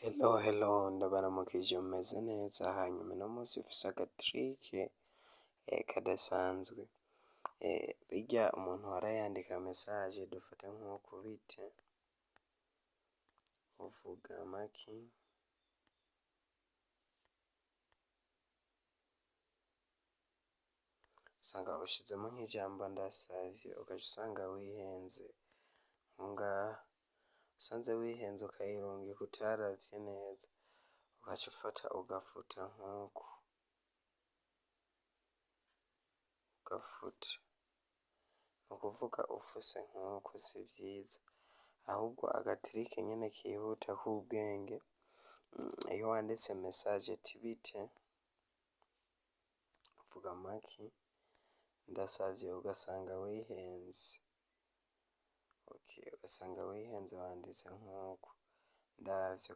Hello hello, ndabaramukije, mumeze neza? Hanyuma uno munsi mfise aga trick kadasanzwe. Birya umuntu arayandika message, dufate nk'uku: "Bite", uvuga maki? Usanga ushizemo nk'ijambo "ndasavye", ugaca usanga wihenze nko ngaha. Usanze wihenze ukayirungika utaravye neza, ugaca ufata ugafuta nk'uku, ugafuta. Nukuvuga ufuse nk'uku si vyiza, ahubwo aga trick nyene kihuta k'ubwenge: iyo wanditse message ati "Bite", uvuga maki, "Ndasavye", ugasanga wihenze, okay, ugasanga wihenze wanditse nk'uku "Ndavye".